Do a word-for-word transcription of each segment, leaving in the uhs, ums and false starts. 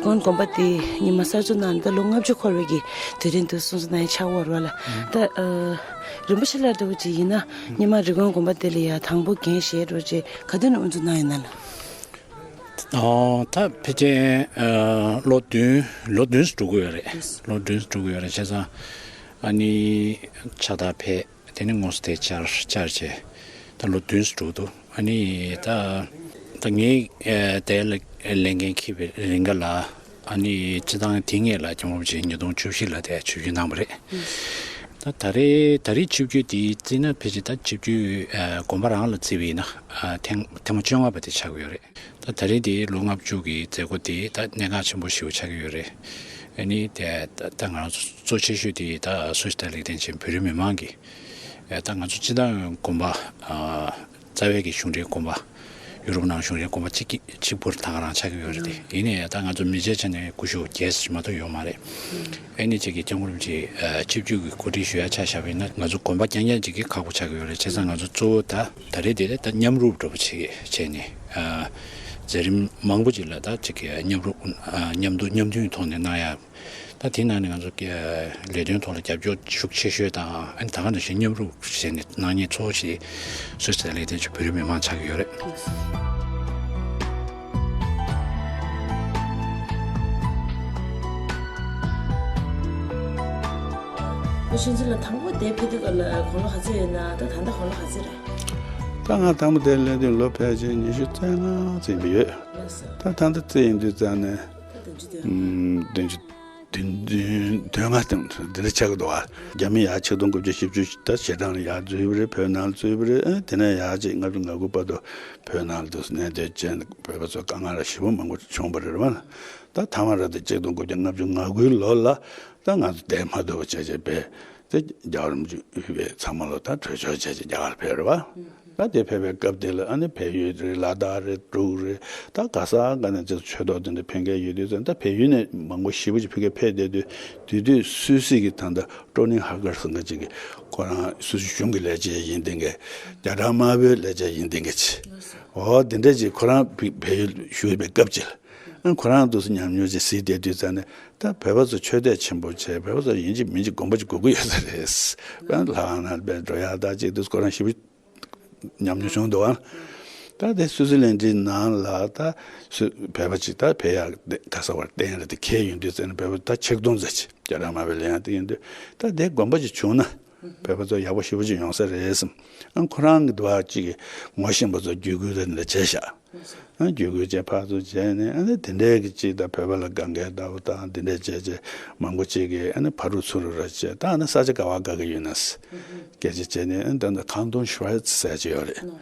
དགོན་དགོན་པ་དེ་ཉི་མ་གསར་འཛུགས་གནང་ནས་ད་ལོ་ལྔ་བཅུ་འཁོར་བའི་གི་དུས་དྲན་དུ་སྲུང་བརྩི་གནང་ཡ་ཆགས་ཡོད་རེད་བ་ལ། ད་ཨ་རིན་པོ་ཆེ་ལགས་འདྲ་བོ་ཅིག་ཡིན་ན་སྔོན་མ་རི་དགོན་དགོན་པ་དེ་ལ་ཡ་དང་པོ་འགན་བཞེས་འདྲ་བོ་ཅིག་ག་དུས་ནས་དབུ་འཛུགས་གནང་ཡོད་ན་ལགས། ཨོ། ད་ཕལ་ཆེར་ཨ་ལོ་བདུན་ལོ་བདུན་ཙམ་འགྲོ་གི་ཡོད་རེད། ལོ་བདུན་ཙམ་འགྲོ་གི་ཡོད་རེད། བྱས་ཙང་ཨ་ནི་ཕྱག་བདར་ཕེབས། དེ་ནས་དངོས་སུ་དེ་བཅར་བཅར་བྱས་ད་ལོ་བདུན་ཙམ་འགྲོ་འདུག་ཨ་ནི་ད་ད་ངས་ཨ་དེ་ལ་ལས་འགན་འཁྱེར་བའི་རིང་ག་ལ་ཨ་ནི་སྤྱི་བཏང་དེ་སྔས་ལ་སྐྱབས་མགོན་རིན་པོ་ཆེ་ཉིས་སྟོང་བཅུ་བཞི་ལ་དེ་ཆིབས་བསྒྱུར་གནང་བ་རེད། ད་ད་རེས་ད་རེས་ཆིབས་བསྒྱུར་དེ་བརྩིས་ན་ཕལ་ཆེར་ད་ཆིབས་བསྒྱུར་ཨ་དགོན་པ་རང་ལ་བརྩིས་པ་ཡིན་ན་ཨ་ཐེངས་ཐེངས་མ་བཅོ་ལྔ་པ་དེ་ཆགས་ཀྱི་ཡོད་རེད། ད་ད་རེས་དེ་ལོ་ལྔ་བཅུ་གི་མཛད་སྒོ་དེ་ད་གནད་འགག་ཆེན་པོ་ཞེ་པོ་ཆགས་ཀྱི་ཡོད་རེད། ཨ་ནི་དེ་ད་ད་ང་རང་ཚོ་གཙོ་ཆེ་ཤོས་དེ་ད་སུད་སི་དང་ལིག་ཏེན་ཅན་བོད་རིགས་མི་མང་གི་ཨ་ད་ང་ཚོ་སྤྱི་བཏང་དགོན་པ་ཨ་རྩ་བའི་གི་གཞུང་འབྲེལ་དགོན་པ་ཡུ་རོབ་ནང་གཞུང་འབྲེལ་དགོན་པ་གཅིག་གི་གཅིག་པུར་ད་ག་རང་ཆགས་ཀྱི་ཡོད་རེད་དེ། ཡིན་ནའི་ད་ང་ཚོ་མི་སྤྱིའི་ཆ་ནས་སྐུ་ཞབས་བརྒྱད་ཙམ་མ་གཏོགས་ཡོད་མ་རེད། ཨ་ནི་གཅིག་གི་སྐྱབས་མགོན་རིན་པོ་ཆེ་ཨ་ཆིབས་བསྒྱུར་གྱི་གོ་སྒྲིག་ཞུ་ཡ་ཆ་བཞག་པ་ཡིན་ན་ང་ཚོ་དགོན་པ་རྐྱང་རྐྱང་གཅིག་གི་ཁག་པོ་ཆགས་ཀྱི་ཡོད་རེད། བྱས་ཙང་ང་ཚོ་གཙོ་བོ་ད་ད་རེས་དེ་རེད། ད་མཉམ་རུབ་འདྲ་པོ་བྱེད་བྱས་ནས་ཨ་མཛད་རིམ་མང་པོ་ཅིག་ལ་ད་ཅིག་གི་མཉམ་རུབ་ཨ་མཉམ་དུ་མཉམ་མཐུན་གྱི་ཐོག་ནས་གནང་ཡ། ད་དེ་ནང་ནས་ང་ཚོ་ཀྱི་ལས་དོན་ཐོག་ལ་རྒྱབ་སྐྱོར་ཤུགས་ཆེ་ཤོས་དང་ཨ་ནི་ད་ག་ནང་བཞིན་མཉམ་རུབ་བྱས་ནས་གནང་མཁན་གཙོ་བོ་ཞིག་སུད་སི་ལིག་ཏེན་ཅན་བོད་རིགས་མི་མང་ཆགས་ཀྱི་ཡོད་རེད། ཁོ་ཤིན་ཅི་ལ་དང་པོ་དེ་ཕེབས་དུས་སྐབས་ལ་དགུང་ལོ་ག་ཚོད་ཡོད་ན། ད་ད་ལྟ་དགུང་ལོ་ག་ཚོད་རེད། ད་ང་དང་པོ་དེ་སླེབས་དུས་ལོ་ཕལ་ཆེར་ཉི་ཤུ་རྩ་ལྔ་ཙམ་ཡོད། ལགས་སོ། ད་ད་ལྟ་རྩིས་ཡིན་དུས་ཙང་ནས་ད་བདུན་ཅུ་དོན་ལྔ། ཨུམ། བདུན་ཅུ་དོན་བདུན་དོན་ལྔ་སྟེང་དུ་འདི་འདྲ་ཆགས་ཀྱི་འདུག་བ། རྒྱ་མི་ཡར་ཆིག་སྟོང་དགུ་བརྒྱ་བཞི་བཅུ་ད་ཕྱི་འབྲེལ་ལ་ཡར་འཛུལ་བ་རེད། བོད་ནང་ལ་འཛུལ་བ་རེད། ཨ་དེ་ནས་ཡར་ཅིག་ལྔ་བཅུ་ང་དགུ་བར་དུ་བོད་ནང་ལ་འདུག་གནས་སྡོད་བྱས་བོད་པ་ཚོ་དཀའ་ངལ་ཞེ་པོ་མང་པོ་བྱུང་བ་རེད་བ། ད་ཐ་མ་ར་དེ་ཆིག་སྟོང་དགུ་བརྒྱ་ལྔ་བཅུ་ང་དགུའི་ལོ་ལ་ད་ང་ཚོ་བསྡད་མ་ཐུབ་པ་བྱས་བྱས་པས་དེ་རྒྱལ་བ་རིན་པོ་ཆེ་ཕེབས་པའི་ཚང་མ་ལོ་ད་གྲོས་ཆོད་བྱས་བྱས་རྒྱ་གར་ཕེབས་རེད་བ། ད་དེ་ཕེབས་པའི་སྐབས་དེ་ལ་ཨ་ནི་བལ་ཡུལ་རེད། ལ་དྭགས་རེད། འབྲུག་རེད། ད་ག་ས་ག་ནས་ཅིག་ཆོས་ཐོག་དེ་འདྲ་ཕེབས་མཁན་ཡོད་དུས་ཙང་ད་བལ་ཡུལ་ནས་མང་པོ་ཞེ་པོ་ཅིག་ཕ་གིར་ཕེབས་བསྡད་དུས། དེ་དུས་སུད་སི་གི་ད་ལྟ་ཀྲོ་ནིང་ཧ་གར་ཟེར་མཁན་ཅིག་གིས་ཁོ་རང་སུད་སི་གཞུང་གི་ལས་བྱེད་ཡིན་བསྡད་མཁན། རྒྱ་གྲམ་དམར་པོའི་ལས་བྱེད་ཡིན་བསྡད་མཁན་ཅིག་འོ་དེ་འདྲ་ཅིག་ཁོ་རང་བལ་ཡུལ་བཞུགས་པའི་སྐབས་ཅིག་ལ་ཨ་ཁོ་རང་དུས་སུ་ཉམས་མྱོང་ཅིག་གཟིགས་བསྡད་དུས་ཙང་ནས། ད་བོད་པ་ཚོ་ཆོས་དད་ཆེན་པོ་བྱས། བོད་པ་ཚོ་ཡིན་གཅིག་མིན་གཅིག་དགོན་པ་ཅིག་དགོས་ཀྱི་ཡོད་ས་རེད། ལྷ་ཁང་ནང་དཔེ་འགྲོ་ཡག་ད་ཅིག་དུས་ཁོ་རང་ཞེ་པོ་ཉམས་མྱོང་བྱུང་འདུག་ཨང་། ད་དེ་སུད་སི་ལན་ཌན་ནང་ལ་ད་སུ་བོད་པ་ཅིག་ད་ཕེབས་ཡག་ག་ས་བར་བརྟེན་རེད་དེ་ཁེལ་ཡོང་དུས་ཙང་ནས་བོད་པ་ད་ཆིག་སྟོང་ཙམ་ཅིག་རྒྱ་གྲམ་དམར་པོའི་ལེན་ཡག་དེ་ཡིན་དུས་ད་དེ་དགོན་པ་ཅིག་བྱུང་ན་བོད་པ་ཚོ་ཡག་པོ་ཞེ་པོ་ཅིག་ཡོང་ས་རེད་བསམ། ཨང་ཁོ་རང་གི་འདུག་ཨ་ཅིག་གི་ངོ་ཤེས་པ་ཚོ་བརྒྱུད་སྐུལ་དེ་འདྲ་བྱས་ཤག་ཨ་བརྒྱུད་སྐུལ་བྱས་ཕར་ཚུར་བྱས་ནས་ཨ་ནི་དེ་འདྲའི་གི་ཅིག་དང་བོད་པ་ལ་དགའ་མཁན་ལྟ་བུ་དང་དེ་འདྲ་བྱས་བྱས་མང་པོ་ཅིག་གིས་ཨ་ནི་ཕར་རུ་ཚུར་རུ་ར་བྱས། ད་ཨ་ནི་ས་ཆ་ག་བ་དགའ་གི་ཡོད་ན་སྐད་ཆ་བྱས་ནས་ཨ་ནི་ད་ནི་ཁང་ཏུང་ཤུ་ཝེ་ཙི་ཟེར་ཅིག་ཡོད་རེད།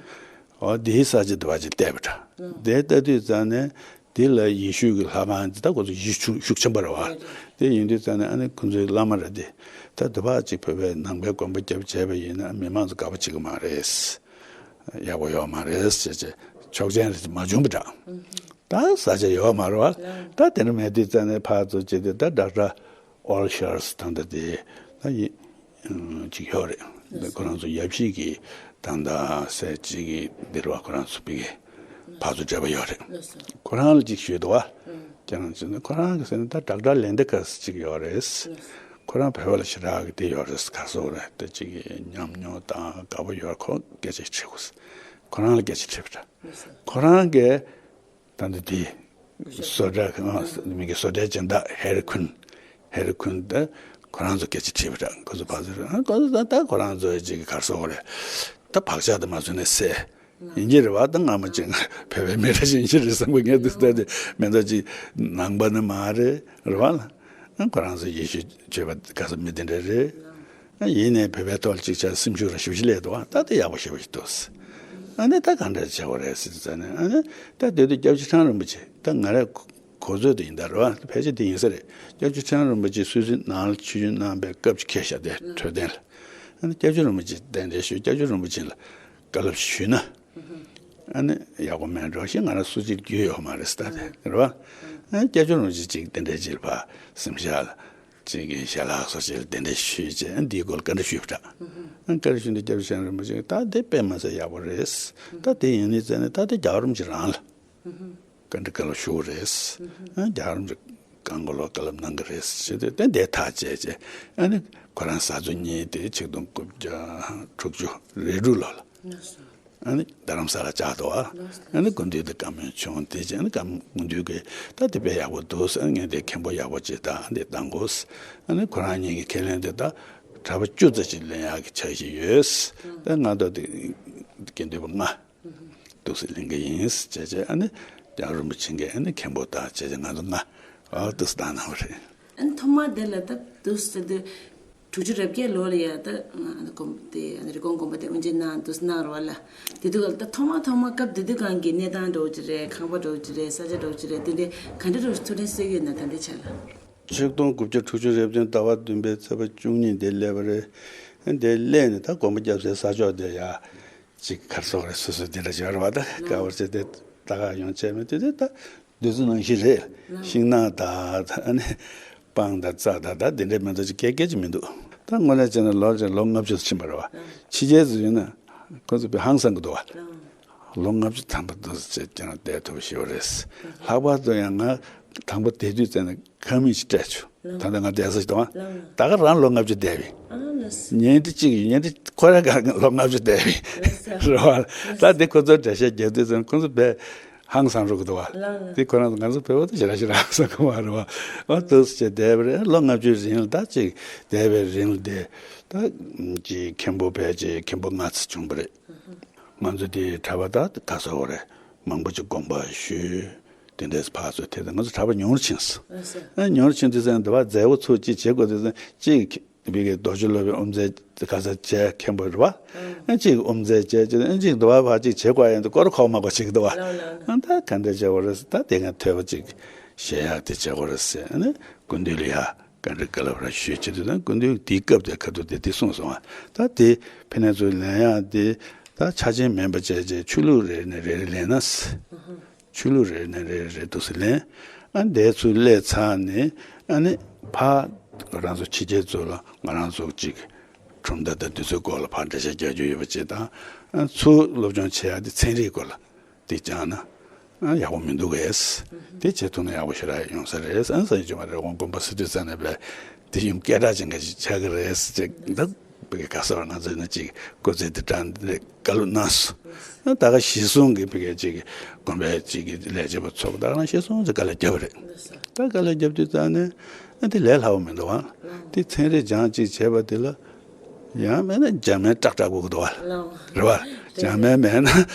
འོ་དེའི་ས་ཆ་དེ་བ་ཅིག་བལྟས་པ་འདྲ། དེ་ལྟ་དུས་ཙང་ནས་དེ་ལ་ཡེ་ཤུ་གི་ལྷ་ཁང་ཅིག་ད་ཁོ་ཚོ་ཡེ་ཤུ་ཤུགས་ཆེན་པོ་རེད་བ། དེ་ཡིན་དུས་ཙང་ནས་ཨ་ནི་ཁོ་ཚོའི་བླ་མ་ར་དེ་ད་དེ་བ་ཅིག་བོད་པའི་ནང་པའི་དགོན་པ་རྒྱབ་བྱས་པ་ཡིན་ན་མི་མང་ཚོ་དགའ་པོ་བྱེད་ཀྱི་མ་རེད། ཡག་པོ་ཡོད་མ་རེད་ཟེར་བྱས་ཆོག་མཆན་རེ་མ་བྱུང་བ་འདྲ། ད་ས་ཆ་ཡོད་མ་རེད་བ། ད་དེ་འདྲ་མེད་དུས་ཙང་ནས་ཕར་ཚུར་བྱས་ཏེ་ད་ཌོག་ཊར་ཨོལ་ཤར་ད་ལྟ་དེ་ད་ཡིན་ཅིག་ཡོད་རེད། ཁོ་རང་ཚོ་ཡབ་གཞིས་ཀྱི་ད་ལྟ་སྲས་གཅིག་གི་འདིར་བ་ཁོ་རང་ཚོ་ཕ་གི་ཕར་ཚུར་འབྲེལ་བ་ཡོད་རེད། ཁོ་རང་ལ་ཅིག་ཞུས་འདུག་བ། ཁྱེད་རང་ཚོ་ནི་ཁོ་རང་གི་ཟེར་ན་ད་ཌོག་ཊར་ལེན་ཌི་ཀ་ཟེར་ཅིག་ཡོད་རེད། ཁོ་རང་བོད་པ་ལ་ཞེ་དྲག་གི་དེ་ཡོད་རེད། ག་སོག་རེད་དེ་ཅིག་གི་ཉམས་མྱོང་དང་དགའ་པོ་ཡོད། ཁོ་སྐད་ཆ་དྲིས་དགོས། ཁོ་རང་ལ་སྐད་ཆ་དྲིས་པ་འདྲ། ཁོ་རང་གིས་ད་འདི་དེ་བཟོ་གྲྭ་གི་མི་གི་བཟོ་གྲྭའི་སྦྱིན་བདག་ཧེ་རི་ཁུན། ཧེ་རི་ཁུན་དེ་ཁོ་རང་ཚོ་སྐད་ཆ་དྲིས་པ་འདྲ། ཁོ་ཚོ་ཕར་ཚུར་ཨ་ཁོ་ཚོ་ད་ད་ཁོ་རང་ཚོ་ཅིག་གི་ག་སོག་རེད། ད་བག་ཆགས་དེ་མ་བཟོད་ནས་སེ། ཡིན་གྱི་རེད་བ། ད་སྔ་མ་ཅིག་བོད་པའི་མི་ར་ཞིག་ཡིན་གྱི་རེད་བསམ་གི་ངས་འདུག་ད་དེ་མེད་ད་ཅིག་ནང་པ་ནི་མ་རེད་རེད་བ་ལ། ཁོ་རང་ཚོ་ཡེ་ཤུ་ཆོས་པ་ག་ས་མི་དེ་འདྲ་རེད། ཡིན་ནའི་བོད་པའི་ཐོག་ལ་ཅིག་ཆ་སེམས་ཤུགས་ར་ཞེ་པོ་ཅིག་སླེབས་འདུག་ད་དེ་ཡག་པོ་ཞེ་པོ་ཞིག་འདུག་ཨ་ནི་ད་ག་འདྲ་བྱེད་དགོས་རེད་ཟེར་ཙང་ནས་ཨ་ནི་ད་དེ་དུས་སྐྱབས་རྗེ་ཁྲི་བྱང་རིན་པོ་ཆེ་ད་ང་རའི་གོ་ཚོད་དུ་ཡིན་ད་རེད་བ། ཕལ་ཆེར་དེ་ཡིན་ས་རེད། སྐྱབས་རྗེ་ཁྲི་བྱང་རིན་པོ་ཆེ་སུད་སི་ནང་ལ་ཆིབས་བསྒྱུར་གནང་བའི་སྐབས་ཅིག་འཁེལ་ཤག་དེ་འཕྲོད་བསྟེན་ལ། ཨ་ནི་སྐྱབས་རྗེ་རིན་པོ་ཆེ་གདན་འདྲེན་ཞུས། སྐྱབས་རྗེ་རིན་པོ་ཆེ་ལ་བཀའ་སློབ་ཞུས་ན། ཨ་ནི་ཡག་པོ་མེད་འགྲོ་ཞེས་ང་རང་སུ་གཅིག་རྒྱུས་ཡོད་མ་རེད་ཟེར་ད་དེ་རེད་བ། ཨ་ནི་སྐྱབས་རྗེ་རིན་པོ་ཆེ་གཅིག་གདན་འདྲེན་བྱས་ལ་ཕར་གཟིམ་ཤག་ལ་གཅིག་གི་ཞལ་ལག་སོགས་བྱས་ལ་གདན་འདྲེན་ཞུས་བྱས་ཨ་ནི་འདིའི་སྐོར་ལ་བཀའ་འདྲི་ཞུས་པ་འདྲ། ཨ་ནི་བཀའ་འདྲི་ཞུས་ནས་སྐྱབས་རྗེ་ཁྲི་བྱང་རིན་པོ་ཆེ་ད་དེ་དཔེ་མ་ཚད་ཡག་པོ་རེད། ད་དེ་ཡིན་ནི་ཙང་ནས་ད་དེ་རྒྱལ་བ་རིན་པོ་ཆེ་རང་ལ། བཀའ་འདྲི་བཀའ་སློབ་ཞུ་གི་རེད། ཨ་རྒྱ་གར་རིམ་བྱོན་གང་ག་ལོ་བཀའ་སློབ་གནང་གི་རེད་ཟེར་ཏེ་དེ་འདྲའི་ཐག་བཅད་བྱས། ཨ་ནི་ཁོ་རང་གཟའ་མཚོ་ཉིན་དེ་ཆིག་སྟོང་དགུ་བརྒྱ་དྲུག་ཅུ་རེ་དྲུག་ལོ་ལ། ཨ་ནི་རྡ་རམ་ས་ལ་བཅར་འདུག་ཨ། ཨ་ནི་སྐུ་མདུན་དེ་བཀའ་མོལ་བྱུང་། དེ་རྗེས་ཨ་ནི་བཀའ་མོལ་སྐུ་མདུན་གྱིས་ད་དེ་དཔེ་ཡག་པོ་འདུག་ཟེར། ངས་དེ་མཁན་པོ་ཡག་པོ་ཅིག་དང་དེ་བཏང་དགོས། ཨ་ནི་ཁོ་རང་གཉིས་ཀྱི་ཁས་ལེན་དེ་ད་གྲྭ་པ་བཅུ་ཙམ་ཅིག་ལེན་ཡག་གི་འཆར་གཞི་ཡོད། ད་ང་ད་དེ་དགེ་འདུན་པ་ལྔ་འདུག་ཟེར་ལེན་གྱི་ཡིན་ཟེར་བྱས་བྱས། ཨ་ནི་རྒྱལ་བ་རིན་པོ་ཆེ་གིས་ཨ་ནི་མཁན་པོ་དང་བྱས་བྱས་ང་ཚོ་ལྔ་འདུག་ཟེར་བཏང་གནང་བ་རེད། ཨ་ནི་ཐོག་མ་དེ་ལ་ད་འདུག་ཟེར་དུས། དྲུག་ཅུ་རེ་བརྒྱད་ལོ་ལ་ཡ་ད་ཨ་ནི་དགོན་དེ་ཨ་ནི་རི་ཀོན་དགོན་པ་དེ་དབུ་འབྱེད་གནང་འདུག་གནང་རོགས་ལ། དེ་དུས་ལ་ད་ཐོག་མ་ཐོག་མ་སྐབས་དེ་དུས་གང་གི་གནས་སྟངས་འདྲ་བོ་ཅིག་རེད། ཁང་པ་འདྲ་བོ་ཅིག་རེད། ས་ཆ་འདྲ་བོ་ཅིག་རེད། དེ་འདྲའི་ག་འདྲ་འདྲ་བོ་ཐུགས་དྲན་གསོས་ཡོད་ན། ད་འདི་ཆ་ལ། ཆིག་སྟོང་དགུ་བརྒྱ་དྲུག་ཅུ་རེ་བདུན་ཟླ་བ་བདུན་པའི་ཚེས་པ་བཅུ་གཉིས་དེ་སླེབས་པ་རེད། དེ་སླེབས་ནས་ད་དགོན་པ་བརྒྱབ་སའི་ས་ཕྱོགས་དེ་ཡ་ཅིག་གར་སོགས་རེད། སོ་སོ་དེ་འདྲ་བྱས་རེད་བ། ད་ག་བར་བྱས་དེ་ད་ག་ཡོང་བྱས་མེད་དེ་དེ་ད། འདི་ཚོ་ནང་བཞིན་རེད། ཤིང་ནགས་དང་ཨ་ནི་སྤང་དང་རྩྭ་དང་ད་འདི་འདྲའི་མེ་ཏོག་ཅིག་སྐད་སྐད་ཅིག་མི་འདུག་ད་དངོས་གནས་བྱས་ན་ལོ་ལོ་ལྔ་བཅུ་ཕྱིན་པ་རེད་བ། ཕྱི་རྒྱལ་ཚོ་ཡིན་ན་ཁོ་ཚོ་དཔེ་ཧང་སང་གི་འདུག་བ། ལོ་ལྔ་བཅུ་ཐམ་པ་འདུག་ཟེར་ཀྱང་བསྡད་ཐུབ་པ་ཞིག་རེད། ལྷག་པར་དུ་ཡང་ང་དང་པོ་བསྡད་དུས་ཙམ་ནས་ཁང་མིག་ཅིག་སྤྲད་བྱུང་། ད་ལྟ་ང་བསྡད་ས་ཞིག་དང་བ། ད་ག་རང་ལོ་ལྔ་བཅུ་བསྡད་པའི། ཉིན་དེ་གཅིག་ཡིན། ཉིན་དེ་ཁོ་རང་ག་ལོ་ལྔ་བཅུ་བསྡད་པའི་རེད་བ། ད་འདི་ཁོ་ཚོར་འགྲེལ་བཤད་རྒྱག་དུས་ཙམ་ཁོ་ཚོ་དཔེ་ཧང་སང་རུ་གི་འདུག་བ། ལགས། དེ་ཁོ་རང་ཚོ་ང་ཚོ་བོད་པ་དེ་ཞེ་དྲག་ཞེ་དྲག་ཧང་སང་གི་མ་རེད་བ། ཨ་འདུག་སེ་བྱས་བསྡད་པ་རེད། ལོ་ལྔ་བཅུའི་རིང་ལ་ད་ཅིག་བསྡད་པའི་རིང་ལ་དེ་ད་ཅིག་མཁན་པོ་ཕལ་ཆེར་མཁན་པོ་ལྔ་ཙམ་བྱུང་བ་རེད། ང་ཚོ་དེ་གྲྭ་པ་ད་ག་ས་འོ་རེད། མང་པོ་ཅིག་དགོངས་པ་ཞུས། དེ་འདྲས་ཕར་ཚུར་ཐད་དེ་ང་ཚོ་གྲྭ་པ་ཉུང་རུ་ཕྱིན་སོང་། ཨ་ཉུང་རུ་ཕྱིན་དུས་ཙམ་དེ་བ་མཛད་སྒོ་ཚུར་ཅིག་བྱེད་དགོས་དུས་ཙམ་ཅིག་བི་གའི་རྡོ་རྗེ་སློབ་དཔོན་དབུ་མཛད་ག་ས་བྱས་མཁན་པོ་རེད་བ། ཨ་གཅིག་དབུ་མཛད་བྱས་ཅིག་ཨ་གཅིག་འདུལ་བ་ཕར་གཅིག་བྱེད་དགོས་ཡིན་དུས་སྐོར་ཁོག་མ་གོ་ཅིག་འདུག་བ། ཨ་ད་ག་འདྲ་བྱེད་དགོས་རེད་ཟེར། ད་དེ་ང་ཐོས་པ་ཅིག་བཞེས་ཡག་དེ་བྱེད་དགོས་རེད་ཟེར། ཨ་ནི་སྐུ་མདུན་ལ་ཡ་བཀའ་འདྲི་བཀའ་སློབ་ར་ཞུས་བྱེད་དུས་ད་སྐུ་མདུན་དེའི་སྐབས་དེ་ཁ་ཐུག་དེ་དེ་གསུངས་སོང་བ། ད་དེ་ཕན་ནས་ཚུར་ལེན་ཡག་དེ་ད་ཆ་ཆེན་མིན་པ་བྱས་བྱས་ཆོས་ལུགས་རེ་ནས་རེ་རེ་ལེན་ན། ཆོས་ལུགས་རེ་ནས་རེ་རེ་འདུག་སེ་ལེན། ཨ་འདས་ཚུལ་སླེབས་ཚར་ནས་ཨ་ནི་ཕར་རང་ཚོ་ཕྱི་རྒྱལ་ཚོ་ལ་ང་རང་ཚོ་གཅིག་གྲུབ་མཐའ་དང་དེ་ཚོའི་སྐོར་ལ་ཕར་འགྲེལ་བཤད་རྒྱག་རྒྱུ་ཡོད་པ་ཅིག་དང་། ཨ་ཚུར་སློབ་སྦྱོང་བྱེད་ཡག་དེ་ཚན་རིག་སྐོར་ལ་དེ་སྦྱངས་ན་ཨ་ཡག་པོ་མི་འདུག་གས། དེ་བྱེད་ཐུབ་ན་ཡག་པོ་ཞེ་དྲག་ཡོང་ས་རེད། ཨ་ས་ཡི་ཇོ་མ་རེ་དབང་དགོན་པ་ཟེར་དུས་ཙམ་ནས་བས་དེ་ཡུམ་སྐད་གྲགས་ཅན་ག་ཅིག་ཆགས་ཀྱི་རེད་ཟེར་ཅིག་འདུག་བི་ག་ག་ས་བར་ང་ཚོ་ནི་ཅིག་སྐུ་ཚེ་འདི་དྲན་ནས་བཀའ་སློབ་གནང་སོང་། ད་ག་གཞི་བཟུང་གི་བི་ག་ཅིག་དགོན་པའི་ཅིག་གི་ལས་བྱེད་པ་ཚོ་ད་ག་ན་གཞི་བཟུང་ཅིག་དཀའ་ལས་བརྒྱབ་པ་རེད། ད་དཀའ་ལས་བརྒྱབ་དུས་ཙང་ནས་ཨ་དེ་ལས་སླ་བོ་མི་འདུག་བ། དེ་ཚན་རིག་སྦྱང་ཅིག་བྱས་པ་དེ་ལ་ཡང་མེད་ན་འཇར་མན་ཏག་ཏག་དགོས་ཀྱི་འདུག་བ། རེད་བ། འཇར་མན་མེད་ན་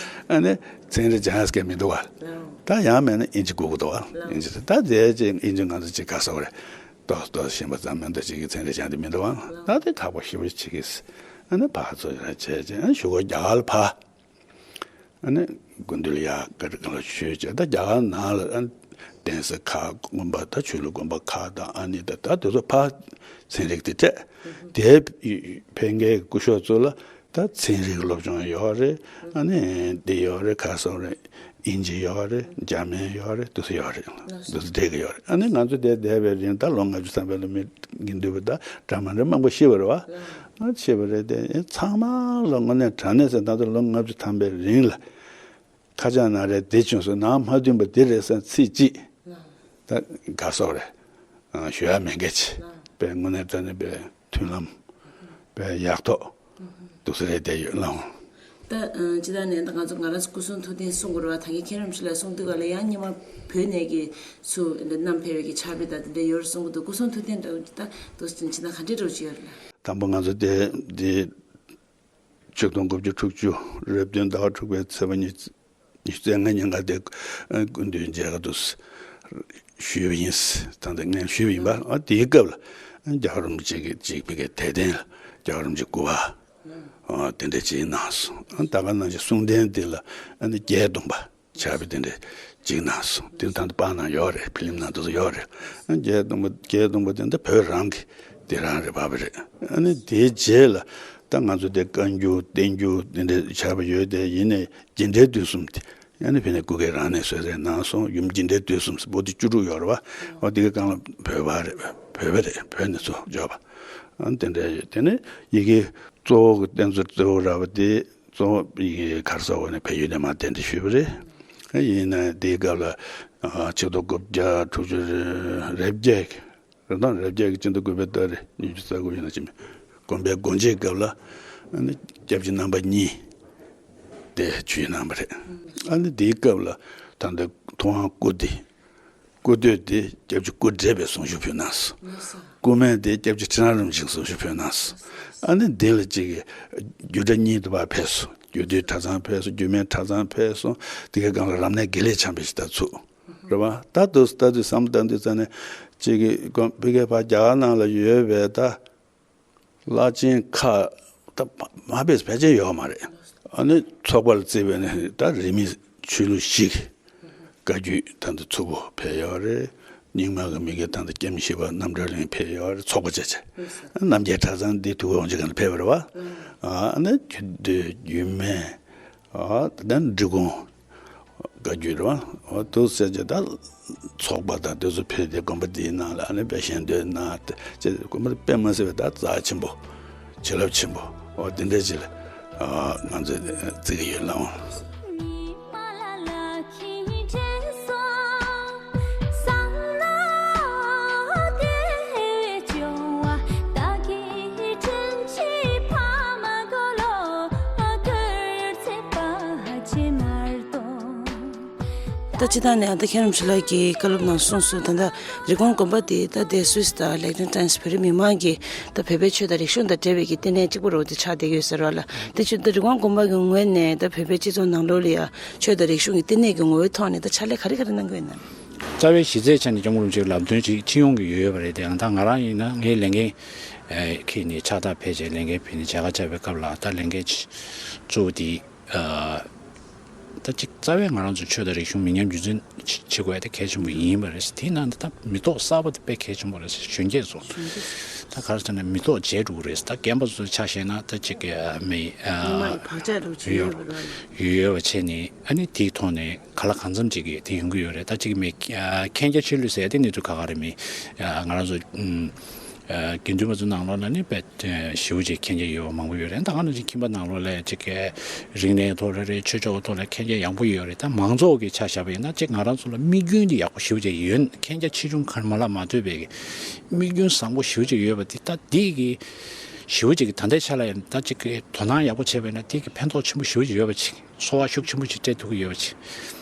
ཨ་ནི་ཚན་རིག་སྦྱང་ཡག་མི་འདུག་བ། ད་ཡང་མེད་ན་ཨིན་ཇི་དགོས་ཀྱི་འདུག་བ། ཨིན་ཇི་ད་དེ་ཅིག་ཨིན་ཇི་ང་ཚོ་ཅིག་ག་ས་བ་རེད། ཏོག་ཏོག་ཤེས་པ་ཙམ་མིན་འདུག་ཅིག་གི་ཚན་རིག་སྦྱང་དེ་མི་འདུག་ཨང་། ད་དེ་ཁག་པོ་ཞེ་པོ་ཅིག་གིས་ཨ་ནི་ཕར་ཚུར་ར་བྱས་བྱས་ཨ་ནི་གཞུག་གུ་རྒྱ་གར་ལ་ཕར་ཨ་ནི་སྐུ་མདུན་ལ་ཡ་བཀའ་འདྲི་བཀའ་སློབ་ཞུས་བྱས། ད་རྒྱ་གར་ནང་ལ་ཨ་ནི་གདན་ས་ཁག་དགོན་པ་ད་ཆོས་ལུགས་དགོན་པ་ཁག་དང་ཨ་ནི་ད་ད་དེ་ཚོ་ཕར་ཚན་རིག་དེ་སྤྲད་དེ་ཕན་མཁན་སྐུ་ཞབས་ཚོ་ལ། ད་ཚན་རིག་སློབ་སྦྱོང་ཡོད་རེད། ཨ་ནི་འདི་ཡོད་རེད། ག་རེ་ཟེར་རེད། ཨིན་ཇི་ཡོད་རེད། འཇར་མན་ཡོད་རེད། འདུག་སེ་ཡོད་རེད། འདུག་སེ་འགྲིག་གི་ཡོད་རེད། ཨ་ནི་ང་ཚོ་དེ་བསྡད་པའི་རིང་ད་ལོ་ལྔ་བཅུ་ཐམ་པའི་ལ་མི་དགེ་འདུན་པ་ད་འདྲ་མི་འདྲ་མང་པོ་ཤི་བ་རེད་བ། ཨ་ཤི་བ་རེད་དེ། ཚང་མ་ལ་དངོས་གནས་དྲང་གནས་ཟེར་ད་ལྟ་ལོ་ལྔ་བཅུ་ཐམ་པའི་རིང་ལ་ཁ་ཆག་ན་རེ་དེ་བྱུང་སོང་ནང་མ་མཐུན་པ་དེ་རེད་ཟེར་ཚིག་གཅིག་ད་ག་རེ་ཟེར་རེད། ཨ་ཞུ་ཡ་མེད་མཁན་ཅིག་དཔེ་དངོས་གནས་དྲང་གནས་དཔེ་མཐུན་ལམ་དཔེ་ཡག་ཐོག་འདུག་སེ་རེད་བསྡད་ཡོད་ལགས། ད་ཨ་སྤྱིར་བཏང་ནས་ད་ང་ཚོ་ང་རང་ཚོ་སྐུ་གསུང་ཐུགས་རྟེན་གསུང་དགོས་རེད་བ། ད་གིན་མཁན་རིན་པོ་ཆེ་ལ་གསུང་དུས་ག་ལ་ཡང་སྔོན་མ་བོད་ནས་ཀྱི་ཚུར་འདི་བསྣམས་ཕེབས་པའི་གི་ཕྱག་དཔེ་ད་དེ་འདྲ་ཡོད་རེད་གསུང་གི་འདུག་སྐུ་གསུང་ཐུགས་རྟེན་འདྲ་བོ་ད་འདུག་སེ་ཕྱིན་ན་ག་འདྲས་འདྲ་བོ་ཅིག་ཡོད་རེད་ལགས། དང་པོ་ང་ཚོ་དེ་འདི་ཆིག་སྟོང་དགུ་བརྒྱ་དྲུག་ཅུ་རེ་བདུན་ཟླ་བ་དྲུག་པའི་ཚེས་པ་ཉི་ཉི་ཤུ་རྩ་ལྔ་ཉིན་ཀ་དེ་སྐུ་མདུན་མཇལ་ཁ་དུ་ཞུས་པ་ཡིན། ད་ལྟ་ངས་ཞུས་པ་ཡིན་པ། ཨ་དེའི་སྐབས་ལ་རྒྱལ་བ་རིན་པོ་ཆེ་གིས་ཅིག་བི་གའི་དད་རྟེན་ལ་རྒྱལ་བ་རིན་པོ་ཆེ་སྐུ་པར་ཨ་དེ་འདྲ་ཅིག་གནང་སོང་། ཨ་ད་ག་ནང་བཞིན་གསུང་རྟེན་དེ་ལ་ཨ་ནི་བརྒྱད་སྟོང་པ་ཕྱག་དཔེ་དེ་འདྲ་ཅིག་གནང་སོང་། དེ་ད་ལྟ་པར་ནང་ཡོད་རེད། ཕི་ལིམ་ནང་དེ་ཚོ་ཡོད་རེད། ཨ་བརྒྱད་སྟོང་པ་བརྒྱད་སྟོང་པ་དེ་འདྲ་བོད་རང་གི་དེ་རང་རེད་པ་རེད། ཨ་ནི་དེའི་རྗེས་ལ་ད་ང་ཚོ་དེ་བཀའ་འགྱུར་བསྟན་འགྱུར་དེ་འདྲ་ཕྱག་དཔེ་ཡོད་དེ། ཡིན་ནའི་རྒྱུ་འབྲས་དུས་གསུམ་དེ་ཨ་ནི་ཕ་ནས་སྐུ་སྒེར་རང་ནས་གསོལ་རས་གནང་སོང་། ཡུམ་རྒྱུ་འབྲས་དུས་གསུམ་ཟེར་པོ་ཏི་བཅུ་དྲུག་ཡོད་རེད་བ། འོ་དེ་གའི་སྒང་ལ་བོད་པ་རེད། བོད་པ་རེད། བོད་ནས་ཚུར་འབྱོར་བ། ཨ་ནི་དེ་འདྲ་ཡོད། དེ་ནས་ཡི་གེ་གཙོ་བོ་གི་རྟེན་གཙོ་གཙོ་བོ་ར་བ་དེ་གཙོ་བོ་ཡི་གེ་ག་རེ་ཟེར་བ་ནས་བལ་ཡུལ་ནས་མར་གདན་འདྲེན་ཞུས་པ་རེད། ཡིན་ན་དེའི་སྐབས་ལ་ཆིག་སྟོང་དགུ་བརྒྱ་དྲུག་ཅུ་རེ་བརྒྱད། རེ་དང་རེ་བརྒྱད་ཀྱི་སྤྱི་ཟླ་དགུ་པའི་ཏ་རིག་ཉི་ཤུ་རྩ་དགུ་ཡིན་ན་ཅི་མིན། དགོན་པའི་སྒོ་འབྱེད་སྐབས་ལ་ཨ་ནི་སྐྱབས་རྗེ་རྣམ་པ་གཉིས་དེ་ཆིབས་གནང་བ་རེད། ཨ་ནི་དེའི་སྐབས་ལ་ད་ལྟ་ཐུབ་དབང་སྐུ་དེ་སྐུ་སྟོད་དེ་སྐྱབས་རྗེ་སྐུ་བགྲེས་པའི་གཟུངས་གཞུག་ཕུལ་གནང་སོང་། སྐུ་སྨད་དེ་སྐྱབས་རྗེ་ཁྲི་རལ་རིན་པོ་ཆེའི་གཟུངས་གཞུག་ཕུལ་གནང་སོང་། ཨ་ནི་དེ་ལ་གཅིག་གི་རྒྱུད་གྲྭ་གཉིས་དུ་བ་ཕེབས་སོང་། རྒྱུད་སྟོད་གྲྭ་ཚང་ཕེབས་སོང་། རྒྱུད་སྨད་གྲྭ་ཚང་ཕེབས་སོང་། དེ་གའི་སྒང་ལ་རབ་གནས་དགེ་ལེགས་བྱམས་པའི་ཞིག་ད་ཚུགས། རེད་བ། ད་དུ་ལྟ་དུས་བསམ་བློ་བཏང་དུས་ཙ་ནས་གཅིག་གི་ཀོ་ཕི་གེ་ཕ་རྒྱ་གར་ནང་ལ་ཡོད་པའི་ད་བླ་ཆེན་ཁག་ད་མ་ཕེབས་ཕལ་ཆེར་ཡོད་མ་རེད། ཨ་ནི་ཚོགས་པ་ལ་བརྩིས་པས་ནི་ད་རིས་མེད་ཆོས་ལུགས་བཞི་གི་བཀའ་བརྒྱུད་ད་ལྟ་ཚུགས་པོ་ཕེབས་ཡོད་རེད། རྙིང་མ་གི་མི་གི་ད་ལྟ་སྐྱབས་མཉེས་བཞི་པ་རྣམ་གྲོལ་གླིང་ཕེབས་ཡོད་རེད། ཚོགས་པ་བྱས་བྱས་རྣམ་རྒྱལ་གྲྭ་ཚང་འདི་དུས་འཁོར་དབང་ཕྱུག་སྒང་ལ་ཕེབས་པ་རེད་བ། ཨ་ནི་རྒྱུད་སྟོད་རྒྱུད་སྨད། ཨ་ད་ལྟ་འབྲི་གུང་བཀའ་བརྒྱུད་རེད་བ། འོ་འདུག་ཟེར་གྱི་ད་ཚོགས་པ་དང་དེ་ཚོ་ཕེབས་ཏེ་དགོན་པ་འདིའི་ནང་ལ་ཨ་ནི་དཔེ་ཞལ་འདོན་གནང་སྟེ་ཅེས་དགོན་པ་དཔེ་མ་སྲིད་པའི་ད་རྩ་ཆེན་པོ་བྱིན་རླབས་ཆེན་པོ་འོ་འདི་འདྲ་ཅིག་ལ་ཨ་ང་ཚོས་བརྩི་གི་ཡོད་ལགས། ད་སྤྱིར་བཏང་ནས་ད་མཁན་རིན་པོ་ཆེ་ལགས་ཀྱིས་བཀའ་སློབ་ནང་གསུངས་སོང་། ད་ལྟ་རི་ཀོན་དགོན་པ་དེ་ད་ལྟའི་སུད་སི་དང་ལིག་ཏེན་སྟན་བོད་རིགས་མི་མང་གི་ད་བོད་པའི་ཆོས་དང་རིག་གཞུང་དང་འབྲེལ་བའི་གི་ལྟེ་གནས་གཅིག་པུ་རུ་དེ་ཆགས་བསྡད་ཀྱི་ཡོད་ཟེར་བ་ལ། དེ་ཆོས་ད་རི་ཀོན་དགོན་པ་གི་ངོས་ནས་ད་བོད་པའི་སྤྱི་ཚོགས་ནང་ལོགས་ལ་ཡང་ཆོས་དང་རིག་གཞུང་གི་ལྟེ་གནས་ཀྱི་ངོ་བོའི་ཐོག་ནས་ད་ཕྱག་ལས་ག་རེ་ག་རེ་གནང་གི་ཡོད་ན། རྩ་བའི་གཞི་རྩའི་ཆ་ནས་སྐྱབས་མགོན་རིན་པོ་ཆེའི་ལམ་སྟོན་ཅིག་སྤྱི་ཡོངས་ཀྱི་ཡོད་ཡོད་པ་རེད་དེ། ཡང་ད་ང་རང་ཡིན་ན་ངའི་ལས་འགན་ཁྱེར་ནས་ཕྱག་རྟགས་ཕེབས་བྱས་ལས་འགན་ཕེབས་ནས་མཇལ་ཁ་བཅར་བའི་སྐབས་ལ་ད་ལས་འགན་གཙོ་བོ་དེ། ད་ཅིག་རྩ་བའི་ང་རང་ཚོ་ཆོས་དང་རིག་གཞུང་མི་ཉམས་རྒྱུན་འཛིན་བྱེད་དགོས་ཡ་དེ་གལ་ཆེན་པོ་ཡིན་པ་རེད། དེའི་ནང་ནས་ད་མི་ཐོག་གསར་པ་དེ་དཔེ་གལ་ཆེན་པོ་རེད། གཞོན་སྐྱེས་ཚོ་ད་ག་རེ་ཟེར་ན་མི་ཐོག་བརྗེ་འགྲོ་གི་རེད། ད་རྒན་པ་ཚོ་ཆ་བཞག་ན་ད་ཅིག་མི་མི་མང་གི་བག་ཆགས་འདྲ་བོ་ཅིག་ཡོད་ཡོད་པ་རེད། ཡོད་ཡོད་པ་བྱས་ནས་ཨ་ནི་དེའི་ཐོག་ནས་ག་ལ་གང་འཚམ་ཅིག་གི་དེ་ཡོང་གི་ཡོད་རེད། ད་ཅིག་མི་མཁྱེན་རྒྱ་ཆེ་ལོས་ཟེར་ཡ་དེ་གནས་ཚུལ་ཁག་ཁག་རེད། མི་ང་རང་ཚོ་དགེ་འདུན་པ་ཚོ་ནང་ལོགས་ལ་ནི་དཔེ་ཞེ་པོ་ཅིག་མཁྱེན་རྒྱ་ཡོད་པ་མང་པོ་ཡོད་རེད། ད་ག་ནང་བཞིན་ཁྱིམ་པ་ནང་ལོགས་ལ་ཅིག་གི་རིག་གནས་ཐོག་ལ་རེད། ཆོས་ཕྱོགས་ཐོག་ལ་མཁྱེན་རྒྱ་ཡངས་པོ་ཡོད་རེད། ད་མང་ཚོགས་ཀྱི་ཆ་བཞག་པ་ཡིན་ན་ཅིག་ང་རང་ཚོ་ལ་དམིགས་ཡུལ་འདི་ཡག་པོ་ཞེ་པོ་ཅིག་ཡོད། མཁྱེན་རྒྱ་ཆེ་ཆུང་གང་མ་ལ་མ་ལྟོས་པའི་གི་དམིགས་ཡུལ་བཟང་པོ་ཞེ་པོ་ཅིག་ཡོད་པ་འདི་ད་འདི་གི་ཞེ་པོ་ཅིག་གི་ད་ལྟའི་ཆ་ལ་ཡང་ད་ཅིག་གི་དོ་སྣང་ཡག་པོ་བྱས་པ་ཡིན་ན་འདི་གི་ཕན་ཐོགས་ཆེན་པོ་ཞེ་པོ་ཅིག་ཡོད་པ་ཅིག་ཚོར་བ་ཤུགས་ཆེན་པོ་ཅིག་སྤྲད་ཐུབ་ཀྱི་ཡོད་པ་ཅིག་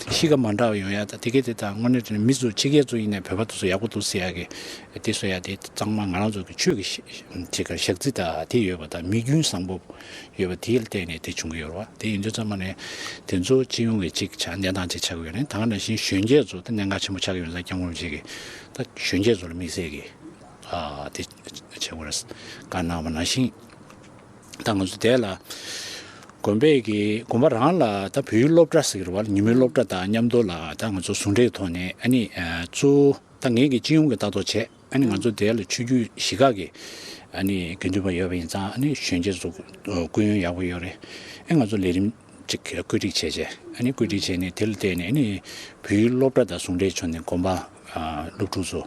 གཤིས་ཀ་མ་འདྲ་བ་ཡོང་ཡ་ད་དེ་གས་དེ་དང་དངོས་གནས་དྲང་གནས་མི་ཚོ་ཕྱི་རྒྱལ་ཚོ་ཡིན་ནའི་བོད་པ་དེ་ཚོ་ཡག་པོ་འདུག་ཟེར་ཡ་གི་དེ་བཟོ་ཡ་དེ་གཙང་མ་ང་རང་ཚོ་གི་ཆོས་ཀྱི་ཅིག་ག་ཞག་རྩི་ད་དེ་ཡོད་པ་དང་དམིགས་ཡུལ་བཟང་པོ་ཡོད་པ་དེ་ལ་བརྟེན་ནས་དེ་བྱུང་གི་ཡོད་རེད་བ། དེ་ཡིན་དུས་ཙམ་པ་ནས་དེ་ཚོ་སྤྱི་ཡོངས་ཀྱི་ཅིག་ཆ་གནས་སྟངས་ཅིག་ཆགས་ཀྱི་ཡོད་རེད། ད་ག་ནང་བཞིན་གཞོན་སྐྱེས་ཚོ་དེ་གནད་འགག་ཆེན་པོ་ཆགས་ཀྱི་ཡོད་ས་སྐྱབས་མགོན་རིན་པོ་ཆེ་གིས་ད་གཞོན་སྐྱེས་ཚོ་ལ་དམིགས་བསལ་གྱི་ཨ་དེ་བྱེད་དགོས་རེད་བཀའ་གནང་བ་ནང་བཞིན། ད་ང་ཚོ་དེ་ལ་དགོན་པའི་གི་དགོན་པ་རང་ལ་ད་བོད་ཡིག་སློབ་གྲྭ་ཟེར་གྱི་རེད་བ། ཉིན་མོའི་སློབ་གྲྭ་དང་མཉམ་དུ་ལ་ད་ང་ཚོ་ཟུང་འབྲེལ་ཐོག་ནས་ཨ་ནི་གཙོ་བོ་ད་ངེད་ཀྱི་སྤྱི་ཡོངས་ཀྱི་ལྟ་རྟོག་བྱས། ཨ་ནི་ང་ཚོ་དེ་ལ་ཆོས་བརྒྱུད་གཞིས་ཁག་གི་ཨ་ནི་དགེ་འདུན་པ་ཡོད་པ་ཡིན་ཙང་ཨ་ནི་གཞོན་སྐྱེས་ཚོ་སྐུ་ཡོན་ཡག་པོ་ཡོད་རེད། ཨ་ང་ཚོ་ལས་རིམ་ཅིག་བཀོད་སྒྲིག་བྱས་བྱས་ཨ་ནི་བཀོད་སྒྲིག་བྱས་ནས་དེ་ལ་བརྟེན་ནས་ཨ་ནི་བོད་ཡིག་སློབ་གྲྭ་དང་ཟུང་འབྲེལ་བྱུང་ནས་དགོན་པ་སློབ་ཕྲུག་ཚོ་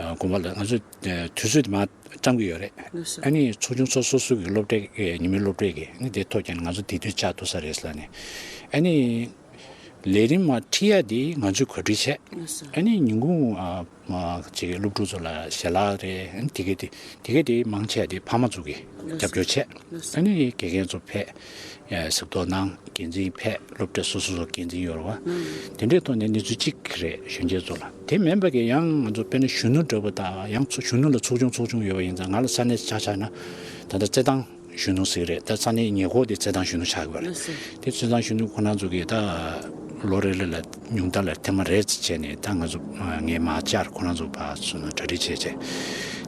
དགོན་པ་ལ་ང་ཚོ་དུས་ཚོད་དེ་མ་བཀྲམ་གྱི་ཡོད་རེད། ལགས་སོ། ཨ་ནི་ཚོགས་ཆུང་ཚོ་སོ་སོ་གི་སློབ་གྲྭའི་ཉིན་མོའི་སློབ་གྲྭའི་གི་ཨ་ནི་དེ་ཐོག་ཀྱང་ང་ཚོ་དེ་དུས་བཅར་ཐུབ་ས་རེད་ལབ་ནས་ཨ་ནི་ལས་རིམ་མ་ཁྲིད་ཡ་དེ་ང་ཚོས་གོ་སྒྲིག་བྱས། ལགས་སོ། ཨ་ནི་ཉིན་གུང་ཨ་མ་ཅིག་སློབ་ཕྲུག་ཚོ་ལ་ཞལ་ལག་རེད། ཨ་ནི་དེ་གས་དེ་དེ་གས་དེ་མང་ཆེ་བ་དེ་ཕ་མ་ཚོ་གིས་ལགས་སོ། རྒྱབ་སྐྱོར་བྱས། ལགས་སོ། ཨ་ནི་དགེ་རྒན་ཚོ་ཕེབས། གཟིགས་རྟོག་གནང་། འགན་འཛིན་ཕེབས། སློབ་གྲྭ་སོ་སོ་སོ་འགན་འཛིན་ཡོད་རེད་བ། དེ་འདྲའི་ཐོག་ནས་གནས་ཚུལ་གཅིག་རེད་གཞོན་སྐྱེས་ཚོ་ལ། དེ་མིན་པ་གི་ཡང་ང་ཚོ་དཔེར་ན་གཞོན་ནུ་འདྲ་པོ་དང་ཡང་ཚོ་གཞོན་ནུ་ལ་ཚོགས་ཆུང་ཚོགས་ཆུང་ཡོད་པ་ཡིན་ཙང་ང་ལ་ས་གནས་ཆ་བཞག་ན་ད་ལྟ་རྩེད་ཐང་གཞོན་ནུ་ཟེར་རེད། ད་ས་གནས་ཉེ་འཁོར་དེ་རྩེད་ཐང་གཞོན་ནུ་ཆགས་ཀྱི་བ་རེད། དེ་རྩེད་ཐང་གཞོན་ནུ་ཁོ་རང་ཚོ་གིས་ད་ལོ་རེ་རེ་ལ་ཉུང་མཐའ་ལ་ཐེངས་མ་རེ་བྱས་ནས་ད་ང་ཚོ་ངས་མ་བཅར་ཁོ་རང་ཚོ་ཕར་ཚུར་ནང་གྲ་སྒྲིག་བྱས་བྱས་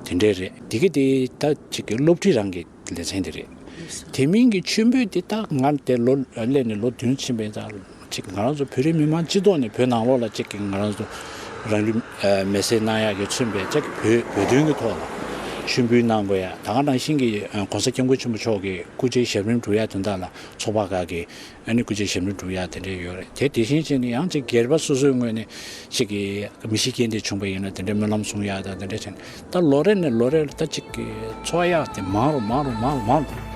དེ་འདྲས་རེད། དེ་གི་དེ་ད་ཅིག་གི་སློབ་ཁྲིད་རང་གི་ལེ་ཚན་དེ་རེད། དེ་མིན་གྱི་མཆོད་འབུལ་དེ་ད་ང་དེ་ལོ་སླེབས་ནས་ལོ་བདུན་ཕྱིན་པའི་ད་ཅིག་ང་རང་ཚོ་བོད་རིགས་མི་མང་སྤྱི་ཐོག་ནས་བོད་ནང་ལོགས་ལ་ཅིག་གི་ང་རང་ཚོ་རང་ལུས་མེར་སྲེག་གནང་ཡག་གི་མཚོན་པའི་ཅིག་བོད་བོད་དོན་གྱི་ཐོག་ལ་མཆོད་འབུལ་གནང་དགོས་ཡ། ད་ག་ནང་བཞིན་གྱི་༸གོང་ས་༸སྐྱབས་མགོན་ཆེན་པོ་མཆོག་གི་སྐུ་ཚེ་ཞབས་རིམ་སྒྲུབ་ཡ་དོན་དག་ལ་ཚོགས་པ་ཁག་གི་ཨ་ནི་སྐུ་ཚེ་ཞབས་རིམ་སྒྲུབ་ཡ་དེ་འདྲས་ཡོད་རེད། དེ་དེ་བཞིན་བྱས་ནས་ཡང་ཅིག་སྒེར་པ་སོ་སོའི་ངོས་ནས་ཅིག་གི་མི་ཤི་རྐྱེན་འདས་བྱུང་པ་ཡིན་ན་དེ་འདྲའི་སྨོན་ལམ་གསུང་ཡ་དང་དེ་འདྲ་བྱས་ནས་ད་ལོ་རེ་ནས་ལོ་རེ་ལ་ད་ཅིག་གི་འཚོ་བ་ཡག་དེ་མང་རུ་མང་རུ་མང་རུ་མང་རུ།